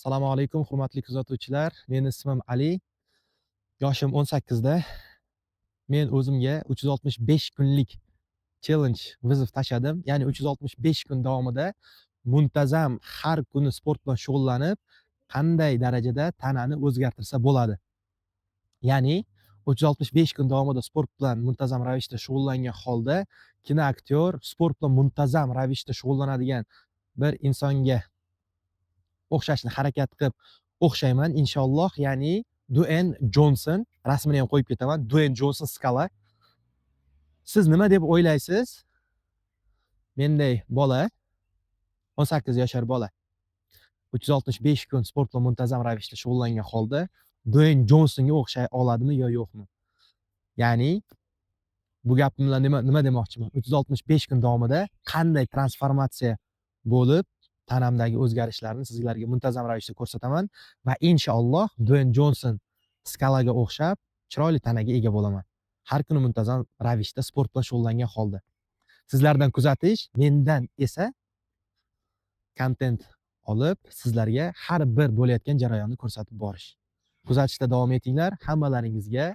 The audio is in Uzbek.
Assalomu alaykum, hurmatli kuzatuvchilar. Meni ismim Ali. Yoshim 18 da. Men o'zimga 365 kunlik challenge, вызов tashladim. Ya'ni 365 kun davomida muntazam har kuni sport bilan shug'ullanib, qanday darajada tanani o'zgartirsa bo'ladi. Ya'ni 365 kun davomida sport bilan muntazam ravishda shug'ullangan holda kinoaktyor, sport bilan muntazam ravishda shug'ullanadigan bir insonga o'xshashni harakat qilib o'xshayman inshaalloh. Ya'ni Duen Jonson, rasmini ham qo'yib ketaman. Duen Jonson, Skala. Siz nima deb o'ylaysiz? Menday bola, 18 yashar bola 365 kun sport bilan muntazam ravishda shug'ullangan holda Duen Jonsonga o'xshay oladimi yo yo'qmi? Ya'ni bu gapim bilan nima demoqchiman? 365 kun davomida qanday transformatsiya bo'lib, tanamdagi o'zgarishlarni sizlarga muntazam ravishda ko'rsataman va inshaalloh Duen Jonson, Skalaga o'xshab chiroyli tanaga ega bo'laman. Har kuni muntazam ravishda sport bilan shug'ullangan holda. Sizlardan kuzatish, mendan esa kontent olib, sizlarga har bir bo'layotgan jarayonni ko'rsatib borish. Kuzatishda davom etinglar. Hammalaringizga